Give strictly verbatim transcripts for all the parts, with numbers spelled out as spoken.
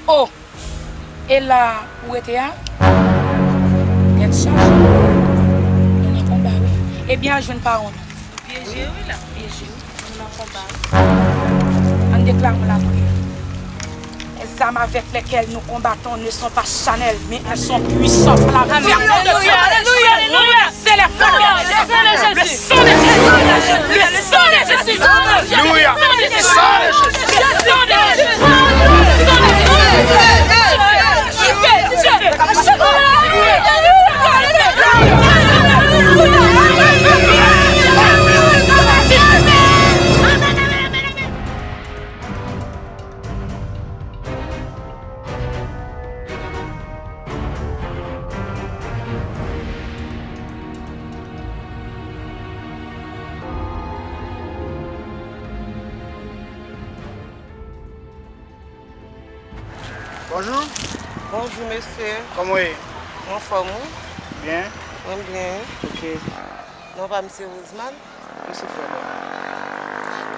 Oh! E la ou rete a? Tèt chaje. Nou nan konba, wi. Ebyen, al jwenn pawon nou. Pyeje, wi, la. Pyeje, wi. Nou nan konba. Ann deklare yon lapriyè. Les armes avec lesquelles nous combattons ne sont pas charnelles, mais elles sont puissantes par la vertu de Dieu. Alléluia, alléluia. C'est les flammes. Le sang de Jésus. Le sang de Jésus. Alléluia. Le sang de Jésus. Le sang de Jésus. Bonjou. Bonjou, mesye. Kòman w ye? Mwen anfòm, wi. Byen? Mwen byen, wi. Ok. Non pa m se Rosemary. Mwen se frè Bòb.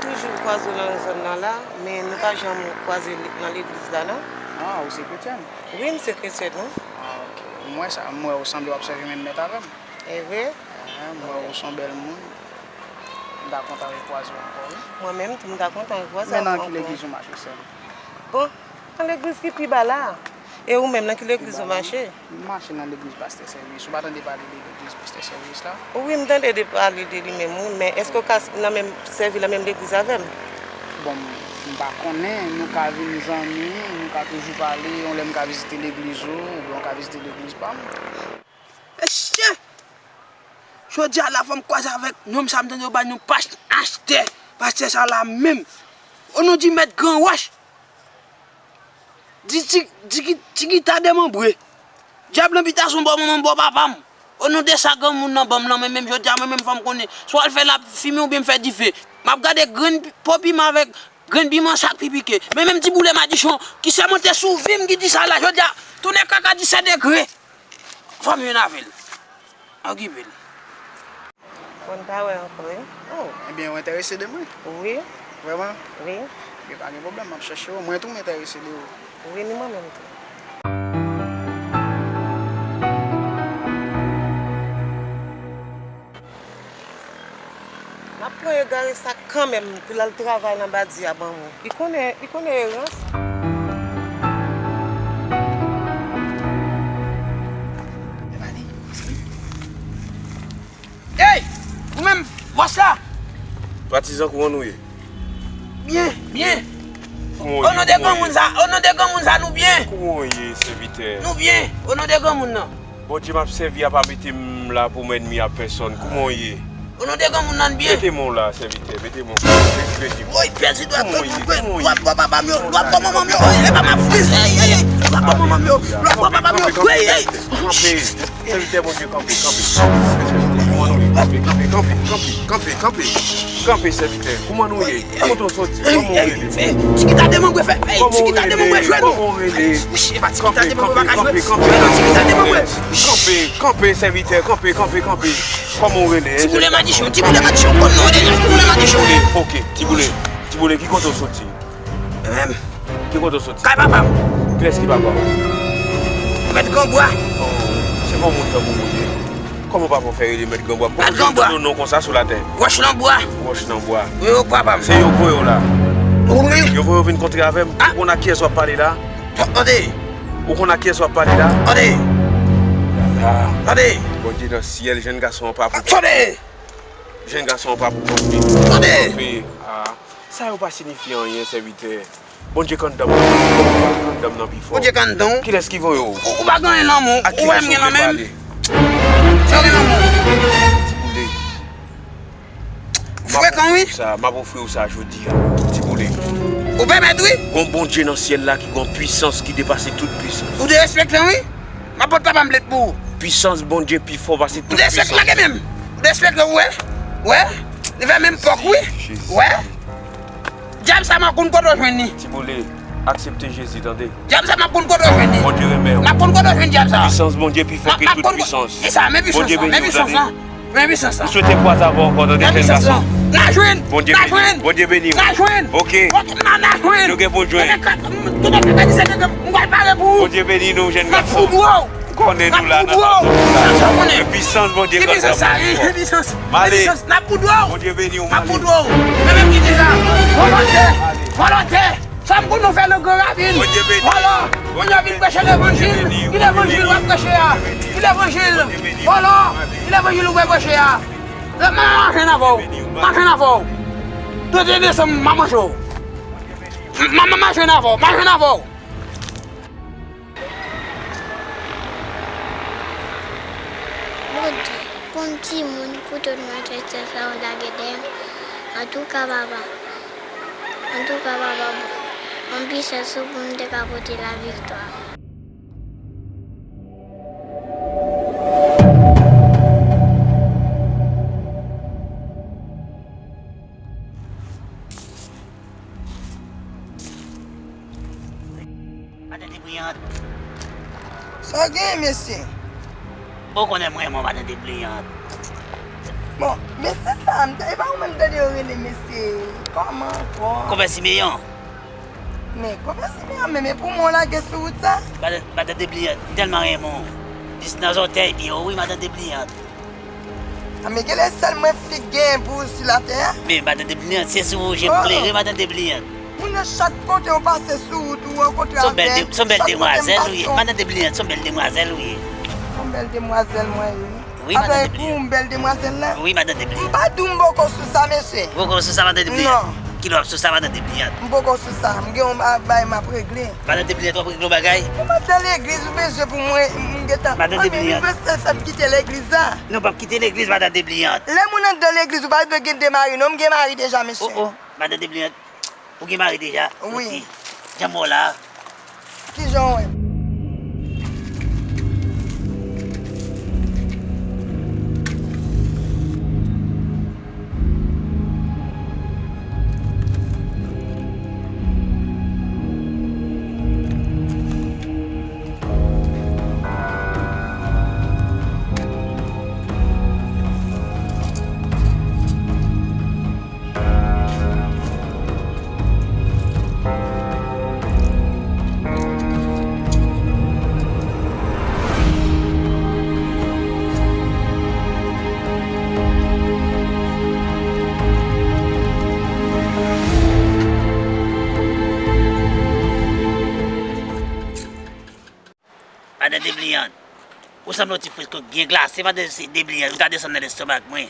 Toujou kwaze w nan zòn nan la, men nou pa janm kwaze li- nan legliz la, non. Ah, ou se kretyèn? Wi, m se kretyèn, wi. Ah, ok. M wè sa, m wè ou sanble w ap sèvi menm mèt avè m. E vre? Ehe, m wè ou se yon bèl moun. M ta kontan rekwaze w ankò, wi. Mwen menm tou, m ta kontan rekwaze w ankò. Men nan ki legliz ou mache, sè m? Bon, nan legliz ki pi ba la a. E ou menm, nan ki legliz ou mache? M mache nan legliz Pastè Sèvis. Ou pa tande pale de legliz Pastè Sèvis la? Wi, m tande de pale de li menm, wi, men èske w ka s- nan menm, sèvi nan menm legliz avè m? Bon, m, m pa konnen, nou ka vin zanmi, nou ka toujou pale, yon lè m ka vizite legliz ou, oubyen w ka vizite legliz pa m. Mesye! Jodi a la fò m kwaze avèk nonm sa m tande yo ba nou pastè, pastè sa la menm. O non di mèt Gran Wòch. Di ti, ti, ti gita demanbre. Dyab lan bitasyon bò manman m, bò papa m. O non de sa granmoun nan ban m lan, mwen menm jodi a, mwen menm fò m konnen. Swa l fè l ap fimen oubyen m fè dife. M ap gade grenn po piman avèk grenn piman sa k pi pike. Men menm Ti Boule Madichon ki sèmante sou vi m ki di sa la, jodi a, tounen kaka disèt degre. Fò m jwenn avè l. Okipe l. Bon, n pa wè ankò, wi. Oh. Ebyen, ou enterese de mwen? Wi. Vrèman? Wi. Ebyen, pa gen pwoblèm, m ap chèche w. Mwen tou, m enterese de ou. Wi, ni mwen menm tou. M ap pran egare sa kanmenm pou l al travay nan badi a ban mwen. Li konnen, li konnen erans. Ey! Ou menm, bòs la! Patizan, kouman nou ye? Byen, byen. Kouman w ye? O non de granmoun sa, o non de granmoun sa, nou byen. Kouman w ye, sèvitè? Nou byen, o non de granmoun nan. Bondye m ap sèvi a pa mete m la pou m ènmi a pèsòn. Kouman w ye? O non de granmoun nan, n byen. Mete men w la, sèvitè, mete men w. Woy, pèdi dwèt, dwèt, dwèt, dwèt bò papa m yo, dwèt bò manman m yo, woy, e pa m ap friz, ey, ey, ey, dwèt bò manman m yo, dwèt bò papa m yo, woy, ey. Kanpe, sèvitè Bondye, kanpe, kanpe, kanpe, sèvitè, kanpe, kanpe, kanpe, sèvitè, kouman nou ye? Kote w soti? Kòman w rele? Ti gita demanbre fè. Ey, ti gita demanbre jwenn ou. Kòman w rele? Wi, e pa ti gita demanbre pa ka jwenn. Kanpe, kanpe, kanpe, sèvitè, kanpe, kanpe, kanpe. Kòman w rele? Ti Boule Madichon, Ti Boule Madichon, konn non deja, Ti Boule Madichon. Ok, Ti Boule, Ti Boule, ki kote w soti? Mwen menm. Ki kote w soti? Kay papa m. Kilès ki papa w? Mèt Granbwa. Oh, se pa yon moun tankou mwen ye. Kòman papa w fè rele Mèt Granbwa? Mèt Granbwa. Kòman w jwenn yon non konsa sou latè? Wòch nan bwa. Wòch nan bwa. Wi, wi, papa m. Se yo voye w la? Wi. Yo voye w vin kontre avè m? Ah. Ou konn ak kiyès w ap pale la? Tande. Ou konn ak kiyès w ap pale la? Tande. Tande. Bondye nan syèl, jèn gason an pa pou... Tande. Jèn gason an pa pou kont li. Tande. Kanpe. Ah. Sa yo pa siyifi anyen, sèvitè. Bondye k anndan m. Bondye k anndan m nan pi fò. Bondye k anndan w. Kilès ki voye w? Ou, ou pa gen anyen nan men w. Ou wè m gen nan men m. Sa w gen nan men w. Ti Boule. Frekan, wi. M ap ofri w sa, m ap ofri w sa jodi a. Ti Boule. Ou pèmèt, wi. Gon Bondye nan syèl la ki gon pwisans ki depase tout pwisans. Ou derespekte m, wi. M ap pot papa m plent pou ou. Pwisans Bondye pi fò pase tout pwisans. Ou derespekte m, lage men m. Ou derespekte, ou wè? Wè? Li fè menm pòk, wi. Jezi. Wè? Dyab sa m ap konn kote w jwenn li. Ti Boule, aksepte Jezi, tande. Dyab sa m ap konn kote w jwenn li. Bondye renmen w. M ap konn kote w jwenn dyab sa. Pwisans Bondye pi fò ke tout pwisans. E sa, men pwisans la, men pwisans la. Men pwisans la. M swete kwaze avè w ankò, tande, jèn gason. N a jwenn! Bondye N a beni, jwenn! Bondye beni w. N a jwenn! Ok. Ok, n a, n a jwenn! Nou gen pou n jwenn. Tout ap fè di se ke m pral pare pou ou. Bondye beni nou, jèn gason. M ap foudre w! Konnen nou la, nan tanzan nou la. Sa w konnen? Pisans Bondye. Ki pisans sa? Ki pisans? Male. N ap foudre w. Bondye beni w, male. N ap foudre w. Men menm ki deja. Vòlòntè. Vòlòntè. Sa m konn nou fè nan Gran Ravin. Bondye beni. Vòlò. Bondye vin preche levanjil. Ki levanjil w ap preche a? Ki levanjil? Vòlò. Ki levanjil ou vle preche a? M a jwenn avè w. M a jwenn avè w. Trannteyen desanm, m a manje w. M a, m a, m a jwenn avè w. M a jwenn avè w. Bondye, pou m timoun, pou tout malfektè sa yo lage dèyè m. Antouka, papa, antouka, papa, bon, yon ti chans ou pou m te ka pote laviktwa. Madan Debriyant. Sa w genyen, mesye? Bon, ou konnen mwen, mwen, Madan Debriyant. Bon, mesye sa, m ta, e pa ou menm m tande yo rele mesye, kòman ankò? Konpè Simeyon. Men, konpè Simeyon, men, men pou mwen w lage sou wout sa? Madan, Madan Debriyant, m tèlman renmen w. Jis nan zòtèy pye w, wi, Madan Debriyant. A, men genlè sèl mwen fi k genyen pou ou sou latè a? Men, Madan Debriyant, se sou ou je m klere, Madan Debriyant. Moun yo chak kote w pase sou wout ou rankontre avèk, chak kote m pase. Se yon bèl demwazèl ou ye, Madan Debriyant, se yon bèl demwazèl ou ye. Yon bèl demwazèl mwen ye. Wi, Madan Debriyant. Apre pou m bèl demwazèl la? Wi, Madan Debriyant. M pa di w m poko sou sa, mesye. Ou poko sou sa, Madan Debriyant? Non. Kilè w ap sou sa, Madan Debriyant? M poko sou sa, m gen yon ba-, bagay m ap regle. Madan Debriyant, w ap regle yon bagay? Ou pa t nan legliz, ou bezwen pou mwen, m gentan. Madan Debriyant. Anben, ou bezwen fè m kite legliz la. Non, w p ap kite legliz, Madan Debriyant. Lè moun anndan legliz, ou pa bezwen gen de mari, non, m gen mari deja, mesye. Oh, oh, Madan Debriyant, ou gen mari deja? Wi. Ok. Jan m wè w la a. Kijan w wè m? Madan Debliyant, ou sanble yon ti fresko k byen glase, madan Debliyant, ou ta desann nan lestomak mwen.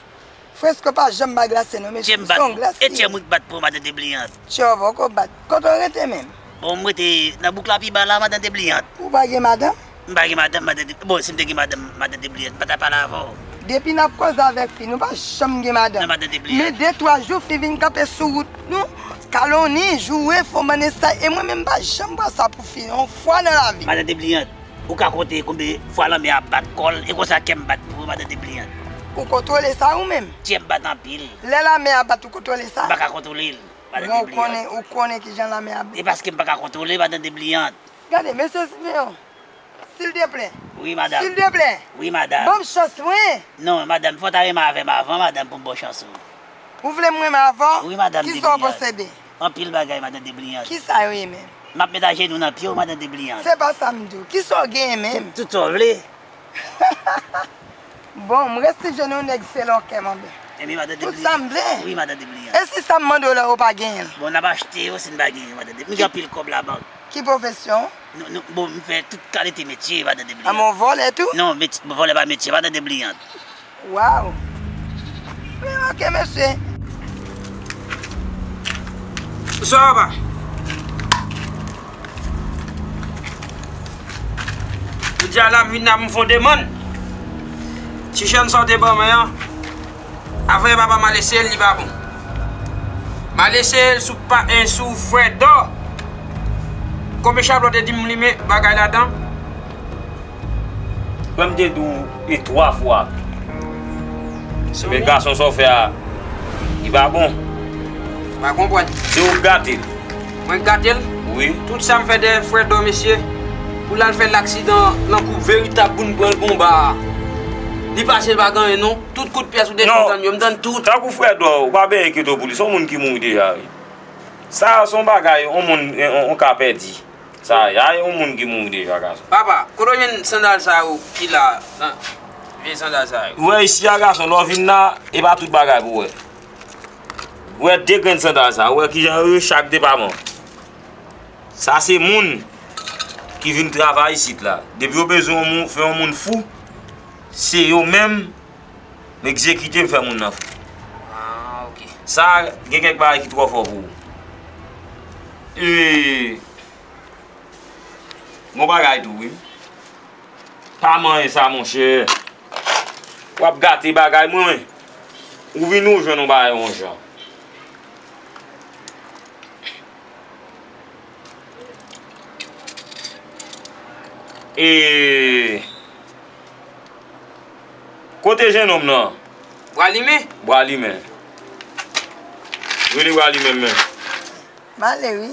Fresko pa janm pa glase non, mesye. Tchè m bat pou, e tchè m wi k bat pou ou, madan Debliyant. Tchè w poko bat. Kote w rete menm? Bon, m rete nan bouk la pi ba la, madan Debliyant. Ou pa gen madanm? M pa gen madanm, madan Debliyant. Bon, si m te gen madanm, madan Debliyant, m pa ta pale avè w. Depi n ap koze avèk fi, nou pa janm gen madanm. Non, madan Debliyant. Men de twa jou fi vin kanpe sou wout nou, kaloni, joure, fè w bann estay, e mwen menm m pa janm pran sa pou fi, yon fwa nan lavi. Madan Debliyant, ou ka konte konbyen fwa lanmè a bat kò l, e konsa kè m bat pou ou, madan Debliyant. Ou kontwole sa ou menm? Tchè m bat anpil. Lè lanmè a bat, ou kontwole sa? M pa ka kontwole l, madan Debliyant. Bon, ou konnen, ou konnen kijan lanmè a bat. E paske m pa ka kontwole, madan Debliyant. Gade, mesye Simeyon. Silteplè. Wi, madanm. Silteplè. Wi, madanm. Ban m chans mwen. Non, madanm, fò w ta renmen avè m avan, madanm, pou m ba w chans ou. Ou vle m renmen avè w? Wi, madanm Debliyant. Kisa w posede? Anpil bagay, madanm Debliyant. Kisa yo ye menm? M ap met ajenou nan pye w, madanm Debliyant. Se pa sa m di w. Kisa w genyen menm? Tout, tout sa w vle. Bon, m resi jwenn yon nèg selòkè, manbè. Ebyen, madanm Debliyant. Tout sa m vle. Wi, madanm Debliyant. E si sa m mande w la, ou pa genyen l? Bon, n ap achte yo si n pa genyen yo, madanm Debliyant. M gen anpil kòb labank. Ki pwofesyon w? Nou, nou, bon, m fè tout kalite metye, madan Debliyant. A, men w vòlè tou? Non, metye, vòlè pa metye, madan Debliyant. Waw! Wi, ok, mesye. Bonswa, papa. Jodi a la, m vin la pou m fè yon demann. Ti chèn sa w te ban mwen an, afè papa m al eseye l, li pa bon. M al eseye l sou pa, eh, sou Frèdò. Konbyen chabon te di m limen bagay ladan? Frè m te di w e twa fwa. Men gason sa w fè a, li pa bon. M pa konprann. Se ou k gate l. Mwen k gate l? Wi. Tout sa m fè dèyè Frèdò, mesye, pou l al fè laksidan nan kou veritab pou n pran l konba a. Li pa chèche pa gen anyen non. Tout kout pyès ou te tann yo, m tann tout. Tankou frè Dò, ou pa bezwen enkyete w pou li. Se yon moun ki mouri deja, wi. Sa a se yon bagay, yon moun, yon, yon ka pèdi. Sa a, yon moun ki mouri deja, gason. Papa, kote w jwenn sandal sa yo ki la, nan vye sandal sa yo? Ou wè isi a, gason, lè w vin la, e pa tout bagay pou w wè. Ou wè de grenn sandal sa, ou wè kijan yo ye chak depaman. Sa se moun ki vin travay isit la. Depi yo bezwen yon moun, fè yon moun fou, se yo menm m egzekite, m fè moun nan fou. Ah, ok. Sa gen kèk bagay ki twò fò pou ou. E, gon bagay tou, wi. Pa manyen sa, monchè. W ap gate bagay mwen, wi. Ou vin ou jwenn yon bagay yon jan. E kote jennonm nan? Bwa limen. Bwa limen. Rele bwa limen men. M ale wi.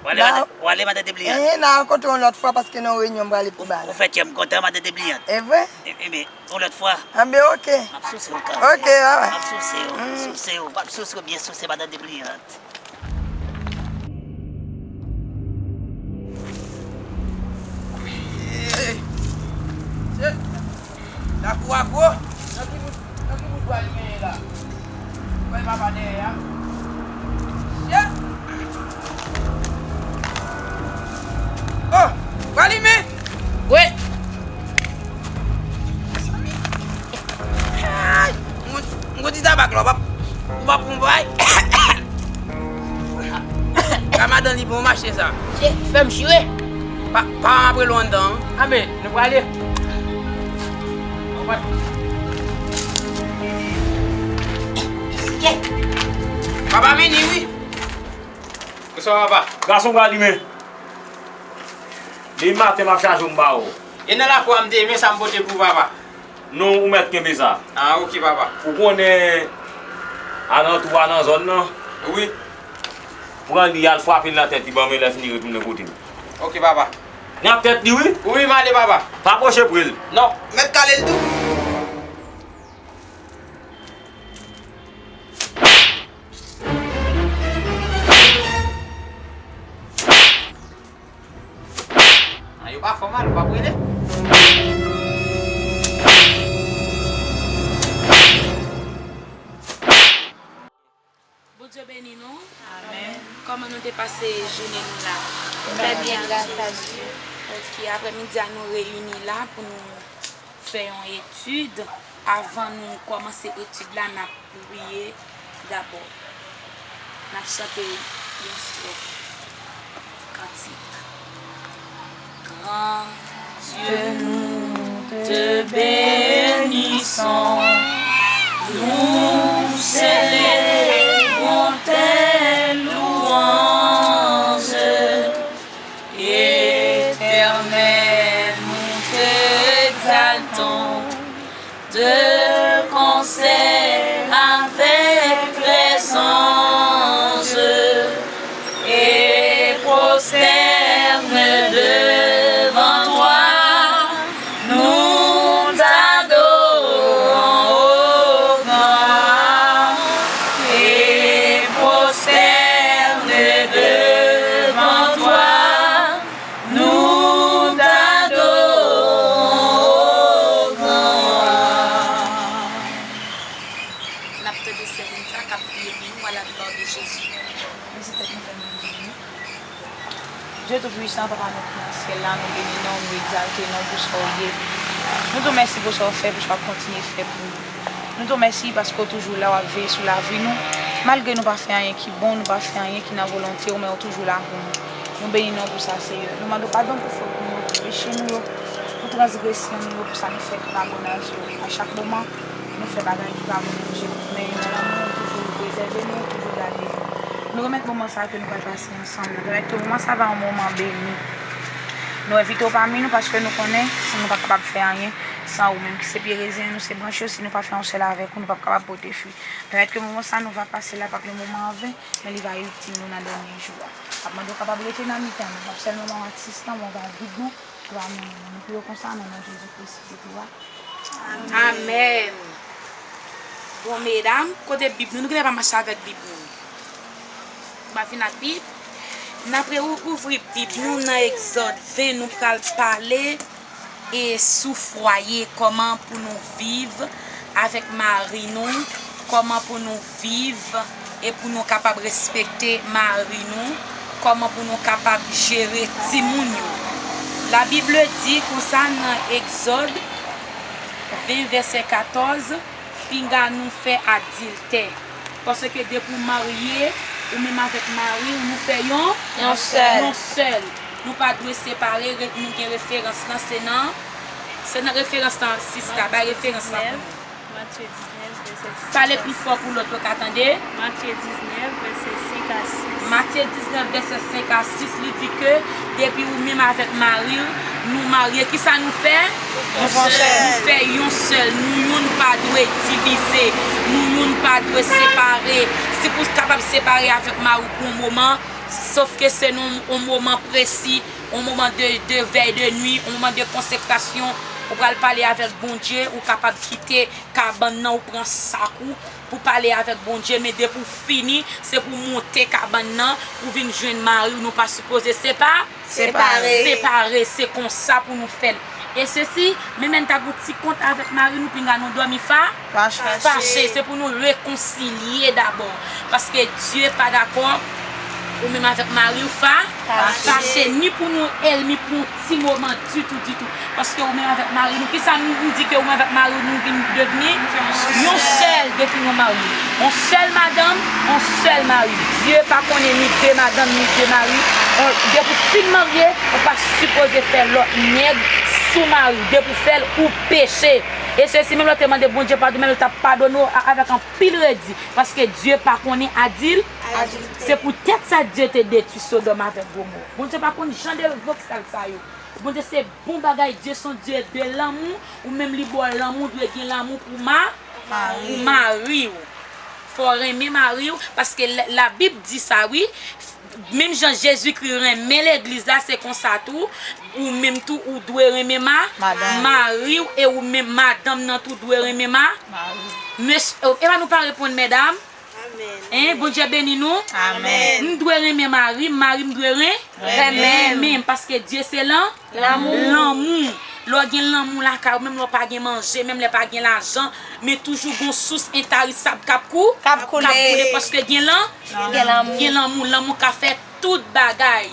W ale, madan, w ale, madan Debliyant? Enhen, n a rankontre yon lòt fwa paske nan yon reyinyon m prale pi ba la. Ou fè kè m kontan, madan Debliyant. E vre? Ebyen, yon lòt fwa. Anben, ok. M ap souse w kanmenm. Ok, babay. M ap souse w, souse w, m ap souse w byen souse, madan Debliyant. Lakou a gwo. Nan ki bout, nan ki bout bwa limen ye la? Ou wè papa dèyè a? Shit! Oh! Bwa limen! Wi! Mezanmi! Ay! M gon ti tabak la, w p ap, w p ap pran bay. Gad madan li bon mache sa. Fè m chire. Pa, pa antre lwen anndan. Anben, nou prale. Papa vini wi. Bonswa papa. Gason bwa limen. Depi maten m ap chaje w m ba ou. E nan lakou a m te men sa m pote pou papa. Non, ou mèt kenbe sa. Ah, ok, papa. Ou konnen alantou a nan zòn nan? Wi. Pran li, al frape l nan tèt li, ban mwen lè fini retounen kote m. Ok, papa. Nan tèt li, wi. Wi, m ale, papa. Pa pwoche pre l. Non. Mèt kale l tou. Ah, yo pa fè w mal, ou p ap rele. Bondye beni nou. Amèn. Kòman nou te pase jounen nou la? Trè byen, gras a Dye. Ok, aprèmidi a nou reyini la pou nou fè yon etid. Avan nou kòmanse etid la, n ap priye dabò. N ap chante yon estròf kantik. Grand Dieu, nous te bénissons, nous célébrons tes louanges. Éternel, nous t'exaltons de concert avec les anges et prosterne devant toi. Nous t'adorons, ô grand roi, et prosterne devant toi. Nous t'adorons, ô grand roi. N ap tande sè nou sa k ap priye pou nou, à la gloire de Jésus. Beni tèt nou, fè nou beni. Dye Toupisan, Papa nou ki nan syèl la, nou beni non w, nou egzalte non w pou sa w ye. Nou di w mèsi pou sa w fè, pou sa w ap kontinye fè pou nou. Nou di w mèsi paske w toujou la, w ap veye sou lavi nou. Malgre nou pa fè anyen ki bon, nou pa fè anyen ki nan volonte w, men w toujou la pou nou. Nou beni non w pou sa, Seyè. Nou mande w padon pou fòt nou yo, pou peche nou yo, pou transgresyon nou yo, pou sa nou fè ki pa bon nan je w. A chak moman, nou fè bagay ki pa bon nan je w. Men nan lanmou w, ou toujou prezève nou, ou toujou gade nou. Nou remèt moman sa a ke nou pral pase ansanm nan. Pèmèt ke moman sa a va yon moman beni. Nou envite w pami nou paske nou konnen si nou pa kapab fè anyen san ou menm ki se pye rezen an, nou se branch yo, si nou pa fè yon sèl avèk ou, nou p ap kapab pote fwi. Pèmèt ke moman sa a nou va pase la p ap yon moman an ven, men li va itil nou nan dènye jou a. N ap mande w kapab rete nan mitan nou. W ap sèlman ban w asistans, ban w gid nou, ou va mennen nou. Nou priye w konsa nan non Jezi Kris, Pitit ou a. Amèn. Bon, medam, kote Bib nou? Nou genlè pa mache avèk Bib nou. Nou pa vin ak Bib? N apre ou ouvri Bib nou nan Egzòd ven, nou pral pale e sou fwaye, kòman pou nou viv avèk mari nou, kòman pou nou viv e pou nou kapab respekte mari nou, kòman pou nou kapab jere timoun yo. La Bible di konsa nan Egzòd ven vèsè katòz, pinga nou fè adiltè. Paske depi w marye, ou menm avèk mari w, nou fè yon, yon sèl. Yon sèl. Nou pa dwe separe, re- nou gen referans lan, se nan, se nan referans lan, sista, bay referans lan pou nou. Matye diznèf, vèsè sis. Pale pi fò pou lòt yo ka tande. Matye diznèf, vèsè senk a sis. Matye diznèf, vèsè senk a sis, li di ke depi ou menm avèk mari w, nou marye, kisa nou fè? Nou fè yon sèl. Nou fè yon sèl. Nou youn pa dwe divize. Nou youn pa dwe separe. Si pou w kapab separe avèk mari w pou yon moman, sòf ke se nan yon moman presi, yon moman de, de vèy de nwi, yon moman de konsekrasyon, ou pral pale avèk Bondye, ou kapab kite kabann nan, ou pran sak ou pou pale avèk Bondye, men depi w fini, se pou w monte kabann nan, pou w vin jwenn mari w, nou pa sipoze sepa-, separe. Separe, se konsa pou nou fè l. E sesi, menm lè n ta gon ti kont avèk mari nou, pinga nou dòmi fa-, fache. Fache, se pou nou rekonsilye dabò. Paske Dye pa dakò, ou menm avèk mari w fa-, fache. Fache, ni pou nou ènmi pou yon ti moman ditou, ditou. Paske ou menm avèk mari nou, kisa nou, nou di ke ou menm avèk mari nou vin devni? Yon sèl depi nou marye. Yon sèl madanm, yon sèl mari. Dye pa konnen ni de madanm, ni de mari. On, depi w fin marye, ou pa sipoze fè lòt nèg sou mari w. Depi w fè l, ou peche. E sesi, menm lè w te mande Bondye padon, menm li t ap padone w a- avèk anpil redi. Paske Dye pa konnen adil-, adiltè. Se poutèt sa Dye te detwi Sodòm avèk Gomò. Bondye pa konn jan de vòksal sa yo. Bondye se bon bagay, Dye se yon Dye de lanmou, ou menm li ba w lanmou, ou dwe gen lanmou pou ma-, mari w. Fò w renmen mari w, paske la, Labib di sa, wi. Menm jan Jezikri renmen legliz la, se konsa tou, ou menm tou, ou dwe renmen ma-, madanm. Mari w, e ou menm madanm nan tou dwe renmen ma-, mari w. Mesye, e pa nou pa reponn, medam? Amèn. Hein, Bondye beni nou. Amèn. M dwe renmen mari m, mari m dwe ren-, renmen m, paske Dye se lan-, lanmou. Lanmou. Lè w gen lanmou lakay ou, menm lè w pa gen manje, menm lè pa gen lajan, men toujou gon sous entarisab k ap kou-, k ap koule. K ap koule paske gen lan-, gen lanmou. Gen lanmou. Lanmou ka fè tout bagay.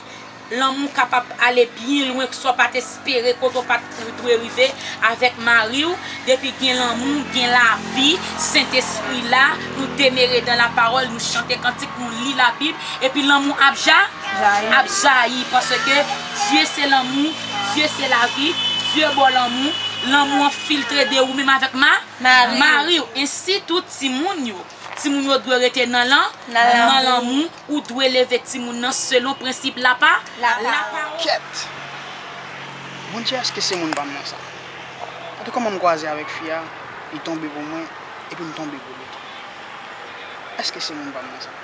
Lanmou kapab ale byen lwen ke sa w pa t espere, kote w pa t dwe rive avèk mari w. Depi gen lanmou, gen lavi, Sentespri la, nou demere dan lapawòl, nou chante kantik, nou li Labib, epi lanmou ap ja-, ap jayi, paske Dye se lanmou, Dye se lavi, Dye ba w lanmou, lanmou an filtre de ou menm avèk ma-, mari w. Ensi tou timoun yo. Timoun yo dwe rete nan lan-, nan lanmou. Nan lanmou. Ou dwe leve timoun nan selon prensip lapa-, lapawòl. Kèt! Bondye, èske se moun pa m nan sa? Gade kòman m kwaze avèk fi a, li tonbe pou mwen, epi m tonbe pou li tou. Èske se moun pa m nan sa?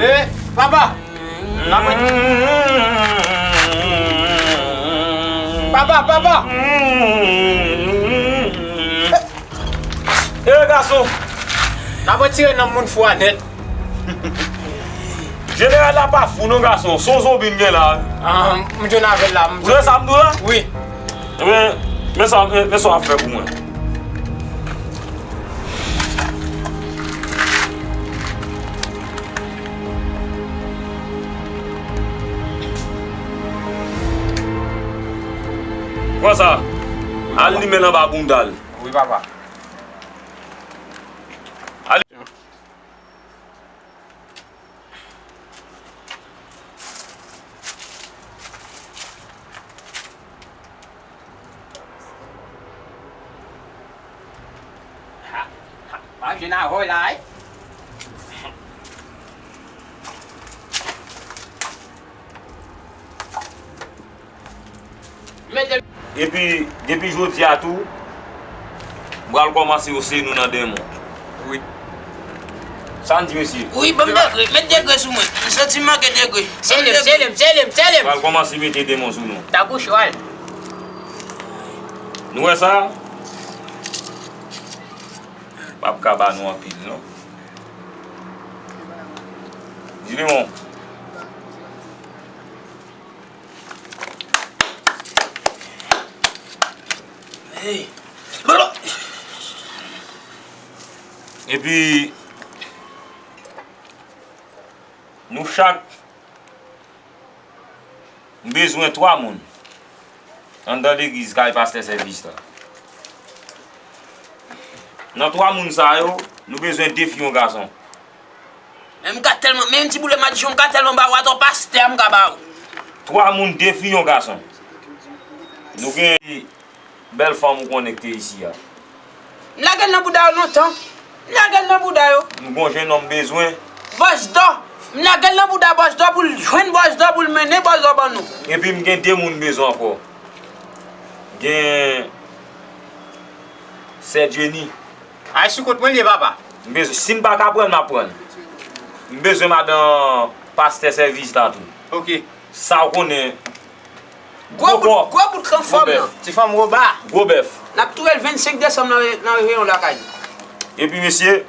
Eh, papa! N ap ret. Papa, papa! Eh, gason! N ap retire nanm moun fou a nèt. Jeneral la pa fou non, gason. Se yon zonbi n gen la. Ah, m jwenn avè l la. Ou wè sa m di w la? Wi. Ebyen, men sa, men, men sa w ap fè pou mwen. Pran sa. Al limen l anba bounda l. Wi, papa. Ha, ha, pa jwenn avè w la, wi. Epi, depi jodi a tou, m pral kòmanse yo sere nou nan denmon. Wi. Sa n di, mesye? Wi, ban m degre. Met degre sou mwen. M santi m manke degre. Sele m, sele m, sele m, sele m. Pral kòmanse mete demon sou nou. Ta kouche w al. Nou wè sa? M ap ka ba nou anpil, non. Di lemon. Hey. Epi, nou chak, m bezwen twa moun anndan legliz kay pastè sèvis la. Nan twa moun sa yo, nou bezwen de fi, yon gason. Men m ka tèlman, men yon ti boule madichon, m ka tèlman ba w atò pastè a, m ka ba ou. Twa moun, de fi, yon gason. Nou gen bèl fanm ou konnen ki te isi a. M lage l nan bouda yo lontan. M lage l nan bouda yo. M gon jennonm bezwen. Bòsdò. M lage l nan bouda Bòsdò pou l jwenn Bòsdò pou l mennen Bòsdò ban nou. Epi m gen de moun bezwen ankò. Gen Sè Jenny. Ay, sou kont mwen l ye, papa. M bezwen, si m pa ka pran l, m ap pran l. M bezwen madan pastè sèvis la tou. Ok. Sa w konnen. Gwo bout, gwo bout k anfòm nan. Ti fanm Woba. Gwo bèf. N ap touye l vennsenk desanm nan, nan reveyon lakay li. Epi, mesye,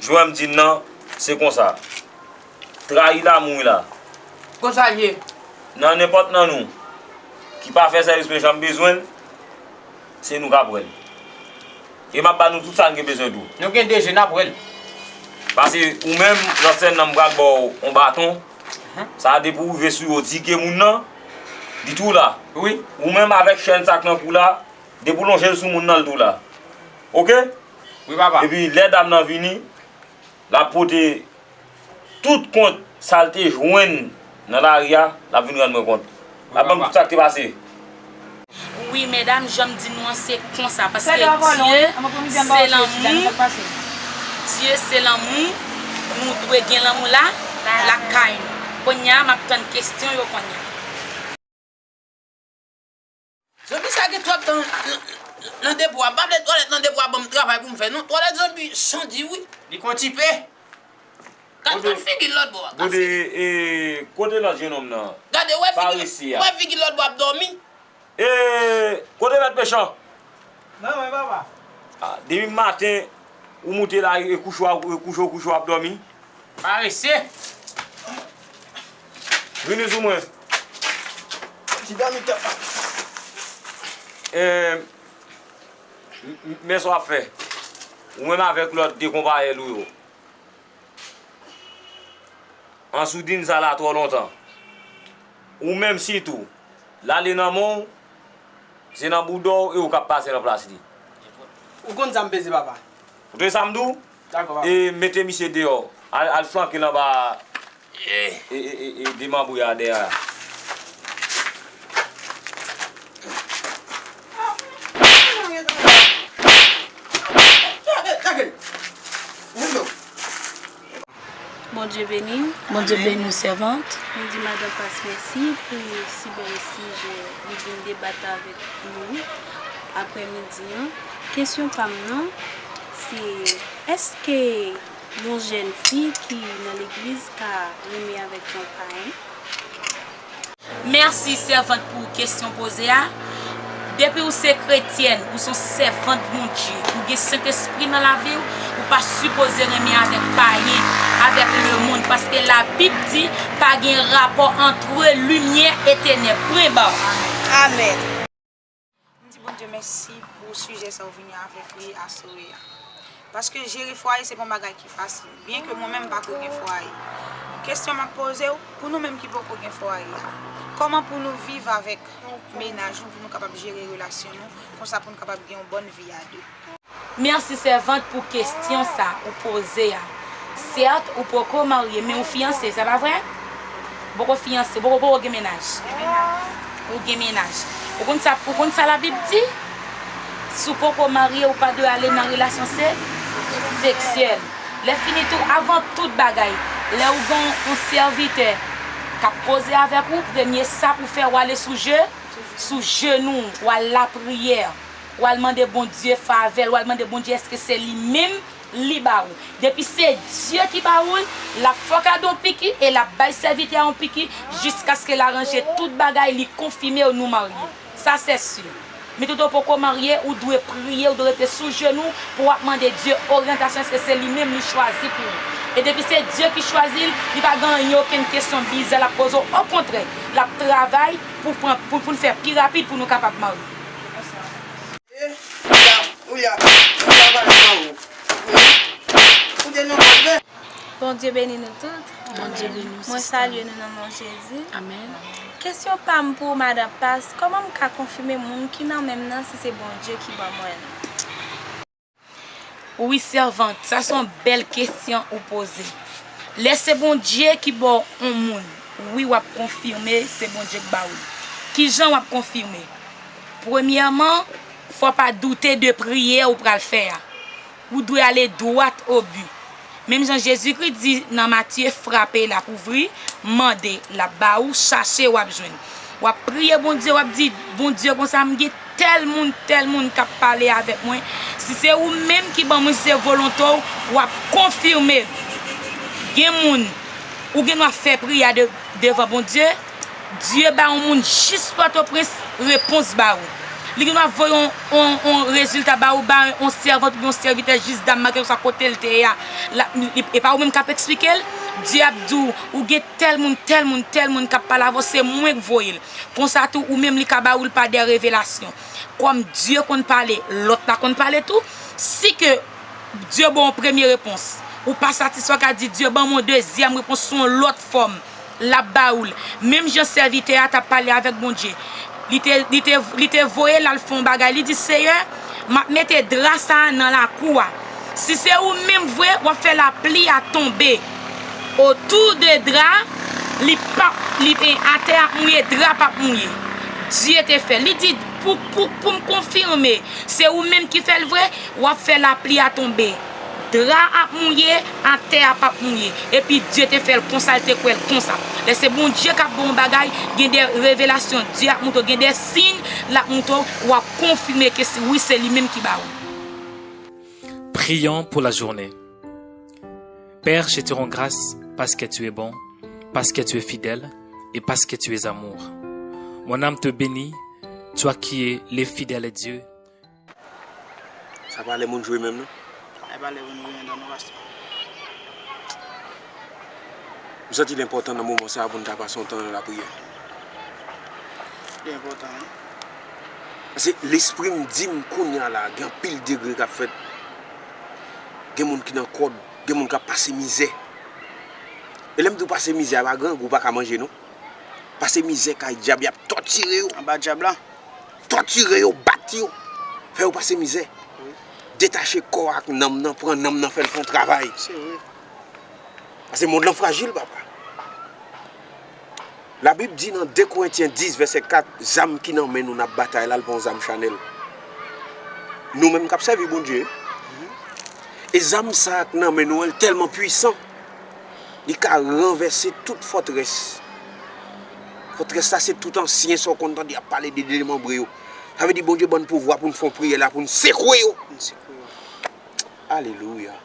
Jwè m di n nan, se konsa. Trayi lanmou wi la. Konsa l ye. Nan nenpòt nan nou ki pa fè sèvis mwen jan m bezwen l, se nou k ap wè l. E m ap ba nou tout sa n gen bezwen tou. Nou gen de je, n ap wè l. Paske ou menm, nan sèn nan, m pral ba w yon baton. Sa a, depi w rive sou yo, di ke moun nan, li tou la. Wi. Ou menm avèk chèn sa k nan kou la, depi w lonje l sou moun nan, l tou la. Oke? Wi, papa. Epi lè dam nan vini, l ap pote tout kont sa l te jwenn nan lari a, l ap vin rann mwen kont. L ap ban m tout sa k te pase. Wi, medam, jan m di nou an, se konsa, paske Dye se lanmou, Dye se lanmou, nou dwe gen lanmou la, lakay nou. Kounye a, m ap tann kesyon yo kounye a. Zonbi sa gen twòp tan nan, nan depo a. M pa vle twalèt nan depo a ban m travay pou m fè, non. Twalèt zonbi san di wi. Li konstipe. Gad, gad figi l lòt bò a. Gade, e, kote lòt jennonm nan? Gade, wè figi l, parese a. Wè figi l lòt bò ap dòmi. E, kote mèt mechan? Nan mwen, papa. A, depi maten, ou moute la, e kouche w, e kouche w, kouche w ap dòmi. Parese. Vini sou mwen. Ti dòmi tèt la. E, m, m, men sa w ap fè. Ou menm avèk lòt de konpayèl ou yo. An soudin sa la twò lontan. Ou menm sitou, l ale nan men w, se nan bouda w e ou k ap pase nan plas li. Ou konn sa m peze, papa. Ou tande sa m di w? Dakò, papa. E mete misye deyò. Al, al flanke l anba, e, e, e, e, demanbre a dèyè a. Bondye beni w. Bondye beni w, sèvant. Nou di Madan Pas mèsi pou si bèl sijè li vin debat avèk nou aprèmidi an. Kesyon pa m nan, se èske yon jèn fi ki nan legliz ka renmen avèk yon payen? Mèsi, sèvant, pou kesyon poze a. Depi w se kretyèn, ou se yon sèvant Bondye, ou gen Sentespri nan lavi w, ou pa sipoze renmen avèk payen, avèk lemonn, paske Labib di, pa gen rapò ant limyè e tenèb. Pwen ba. Amèn. M di Bondye mèsi pou sijè sa w vini avèk li aswè a. Paske jere fwaye se pa yon bagay ki fasil. Byenke mwen menm m pa ko gen fwaye. Kesyon m ap poze w, pou nou menm ki poko gen fwaye a, kòman pou nou viv avèk mennaj nou, pou nou kapab jere relasyon nou, konsa pou nou kapab gen yon bòn vi a de? Mèsi, sèvant, pou kesyon sa ou poze a. Sèt, ou poko marye, men ou fiyanse, sa pa vre? Ou poko fiyanse, ou poko, poko gen mennaj. Ou gen mennaj. Ou konn sa, ou konn sa Labib di? Si w poko marye, ou pa dwe ale nan relasyon se-, seksyèl. Lè fini tou, avan tout bagay, lè ou gen yon sèvitè k ap koze avèk ou, premye sa pou fè, w ale sou je, sou jenou w, w al lapriyè, w al mande Bondye favè l, w al mande Bondye èske se li menm li ba ou. Depi se Dye ki ba ou l, l ap fè w kado yon piki e l ap bay sèvitè a yon piki jiskaske l aranje tout bagay, li konfime w nou marye. Sa se si. Men tout ou poko marye, ou dwe priye, ou dwe rete sou jenou pou w ap mande Dye oryantasyon, èske se li menm li chwazi pou ou. E depi se Dye ki chwazi l, li pa gen anyen, okenn kesyon bizè l ap poze w. Okontrè, l ap travay pou pran, pou, pou n fè pi rapid pou nou kapab marye. Oulya, oulya, oulya, oulya, oulya, oulya, oulya. Koute non, Bondye. Bondye beni nou tout. Bondye beni w Mwen sista. Salye nou nan non Jezi. Amen. Kesyon pa m pou ou madan pas, kòman m ka konfime moun ki nan men m nan si se Bondye ki ban mwen l? Wi sèvant, sa se yon bèl kesyon ou poze. Lè se Bondye ki ba w yon moun, wi w ap konfime se Bondye k ba w li. Kijan w ap konfime? Premyèman, fò w pa doute de priyè ou pral fè a. Ou dwe ale dwat o bi. Menm jan Jezikri di nan Matye, frape, l ap ouvri, mande, l ap ba ou, chache, w ap jwenn. W ap priye Bondye, w ap di, Bondye, konsa m gen tèl moun, tèl moun k ap pale avèk mwen. Si se ou menm ki ban mwen, si se volonte w, w ap konfime l. Gen moun, ou gen dwa fè priyè a de, devan Bondye, Dye ba yon moun jis Pòtoprens repons ba ou. Li gen dwa voye yon, yon, yon rezilta ba ou, ba yon sèvant oubyen yon sèvitè jis Dam Makenn sa kote l te ye a. La, li, e pa ou menm k ap eksplike l. Dye ap di w, ou gen tèl moun, tèl moun, tèl moun k ap pale avè w, se mwen k voye l. Konsa tou, ou menm li ka ba ou l pa de revelasyon. Kòm Dye konn pale, lòt la konn pale tou. Si ke Dye ba w yon premye repons, ou pa satisfè, w ka di, Dye ban mwen yon dezyèm repons sou yon lòt fòm. L ap ba ou l. Menm jan sèvitè a t ap pale avèk Bondye, li te, li te, li te voye l al fè yon bagay. Li di, Seyè, m ap mete dra sa a nan lakou a. Si se ou menm vre, w ap fè lapli a tonbe otou de dra a, li p ap, li, atè ap mouye, dra p ap mouye. Dye te fè l. Li di, Pou, pou, pou m konfime, se ou menm ki fè l vre, w ap fè lapli a tonbe. Dra ap mouye, atè a p ap mouye. Epi Dye te fè l konsa, l te kwè l konsa. Lè se Bondye k ap ba w yon bagay, gen de revelasyon Dye ap montre w, gen de siy l ap montre w, w ap konfime ke se, wi, se li menm ki ba ou. Prions pour la journée. Père, je te rends grâce parce que tu es bon, parce que tu es fidèle et parce que tu es amour. Mon âme te bénit, toi qui es le fidèle Dieu. Sa pa lè moun jwe menm non. Ay pa lè moun jwe menm non, pastè. M santi l enpòtan nan moman sa a pou n ta pase yon tan nan lapriyè. Li enpòtan wi. Paske lespri m di m kounye a la, gen anpil degre k ap fèt. Gen moun ki nan kòd, gen moun k ap pase mizè. E lè m di w pase mizè a, pa grangou pa ka manje non. Pase mizè kay dyab, y ap tòtire yo. Anba dyab la. Tòtire yo, bat yo, fè yo pase mizè. Detache kò ak nanm nan, pran nanm nan, fè l fè yon travay. Se vre. Paske mond lan frajil, papa. Labib di nan de Korentyen dis, vèsè kat, zam ki nan men nou n ap batay la, l pa yon zam chanèl. Nou menm k ap sèvi Bondye. E zam sa a k nan men nou an, l tèlman pwisan, li ka ranvèse tout fòtrès. Fòtrès la, se tout ansyen sa w konn tande y ap pale de demanbre yo. Sa vle di Bondye ban n pouvwa pou n fè yon priyè la, pou n sekwe yo. N sekwe yo. Alelouya.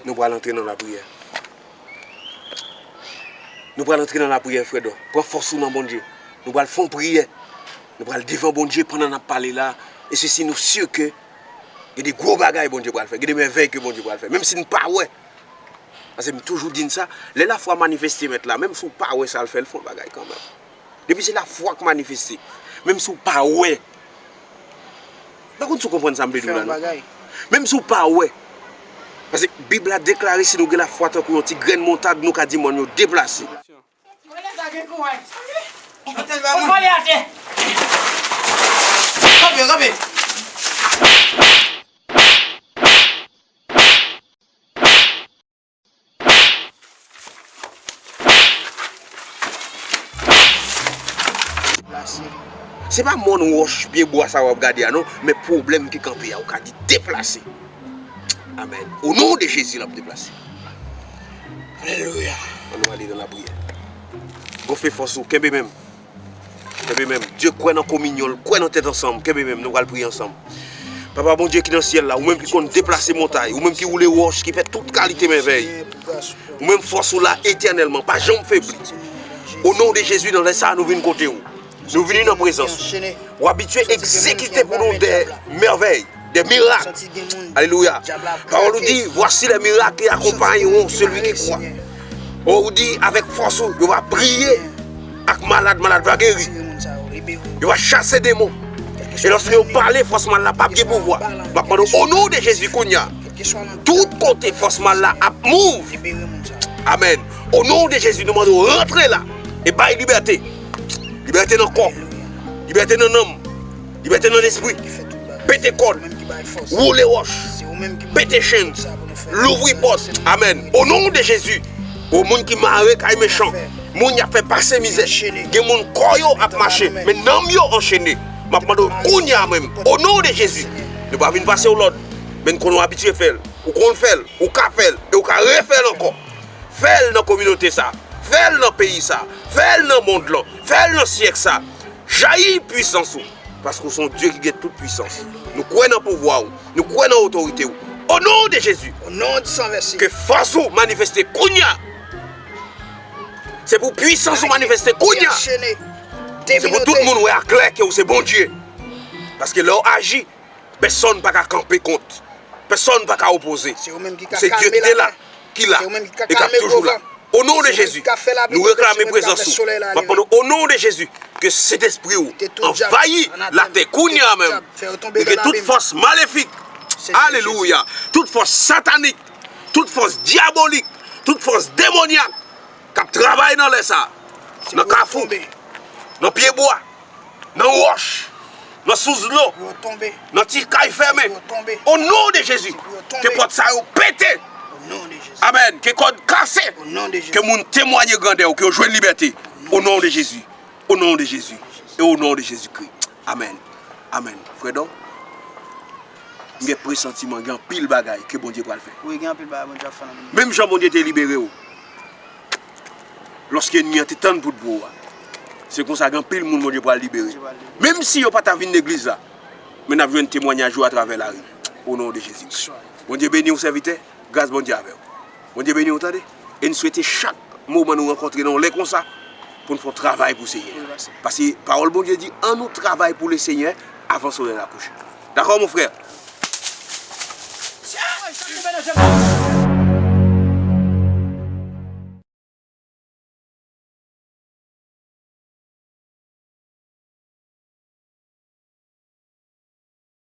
Nou pral antre nan lapriyè. Nou pral antre nan lapriyè, frè Dò. Pran fòs ou nan Bondye. Nou pral fè yon priyè. Nou pral devan Bondye pandan n ap pale la. E se si nou si ke gen de gwo bagay Bondye pral fè. Gen de mèvèy ke Bondye pral fè. Menm si n pa wè. Paske m toujou di n sa, lè lafwa manifeste mèt la, menm si w pa wè sa l fè, l fè yon bagay kanmenm. Depi se lafwa k manifeste, menm si w pa wè. M pa konn si w konprann sa m vle di w la non. Menm si w pa wè. Paske Bib la deklare si nou gen lafwa tankou yon ti grenn montad, nou ka di mòn yo deplase. Se pa mòn wòch pye bwa sa w ap gade a non, men pwoblèm ki kanpe a, ou ka di deplase. Amèn. O non de Jezi, l ap deplase. Alelouya. Ann nou ale nan lapriyè. Gonfle fòs ou, kenbe menm. Kenbe menm. Dye kwè nan kominyon, l kwè nan tèt ansanm. Kenbe menm, nou pral priye ansanm. Papa Bondye ki nan syèl la, ou menm ki konn deplase montay, ou menm ki woule wòch, ki fè tout kalite mèvèy. Ou menm fòs ou la etènèlman, pa janm febli. O non de Jezi, nan lè sa a, nou vin kote w. Nou vini nan prezans ou. Ou abitye egzekite pou nou de mèvèy, de mirak. Alelouya. Pawòl ou di, voici les miracles qui accompagneront celui qui croit. Ou di, avèk fòs ou, yo va priye ak malad, malad va geri. Yo va chase demon. E lòske yo pale, fòs mal la p ap gen pouvwa. M ap mande w, o non de Jezi, kounye a, tout kote fòs mal la ap mouv. Amèn. O non de Jezi, nou mande w rantre la e bay libète. Libète nan kò. Libète nan nanm. Libète nan lespri. Pete kòd. Woule wòch. Pete chenn. Louvri pòt. Amèn. O non de Jezi. O moun ki mare kay mechan. Moun y ap fè pase mizè. Gen moun kò yo ap mache, men nanm yo anchene. M ap mande w kounye a menm, o non de Jezi, nou pa vin pase w lòd, men n konnen w abitye fè l. Ou konn fè l, ou ka fè l, e ou ka refè l ankò. Fè l nan kominote sa. Fè l nan peyi sa. Fè l nan mond lan. Fè l nan syèk sa. Jayi pwisans ou. Paske w se yon Dye ki gen tout pwisans. Nou kwè nan pouvwa w. Nou kwè nan otorite w. O non de Jezi. Au nom du sang versé. Ke fòs ou manifeste kounye a. Se pou pwisans ou manifeste kounye a. Se pou tout moun wè aklè ke w se Bondye. Paske lè w aji, pèsonn pa ka kanpe kont. Pèsonn pa ka opoze. Se Dye ki te la, ki la, e k ap toujou la. O non de Jezi, nou reklame prezans ou. M ap mande w, o non de Jezi, ke Sentespri w anvayi latè kounye a menm. E ke tout fòs malefik, alelouya, tout fòs satanik, tout fòs dyabolik, tout fòs demonyak k ap travay nan lè sa, nan kafou, nan pyebwa, nan wòch, nan sous dlo, nan ti kay fèmen. O non de Jezi, ke pòt sa yo pete. Amèn. Ke kòd kase. Ke moun temwaye grandè w, ke yo jwenn libète. O non de Jezi. O non de Jezi. E o non de Jezikri. Amèn. Amèn. Frè Dò, m gen presantiman, gen anpil bagay ke Bondye pral fè. Wi, gen anpil bagay Bondye ap fè nan men nou. Menm jan Bondye te libere w, lòske ènmi an te tann poud pou ou a. Se konsa gen anpil moun Bondye pral libere. Bondye pral libere. Menm si yo pa ta vin legliz la, men n ap jwenn temwanyaj yo atravè lari. O non de Jezi. Bondye beni w, sèvitè. Gras Bondye avè w. Bondye beni w, tande. E n swete chak moman nou rankontre nan yon lè konsa pou n fè yon travay pou Senyè a. Paske pawòl Bondye di, annou travay pou Lesenyè avan solèy la kouche. Dakò, mon frè?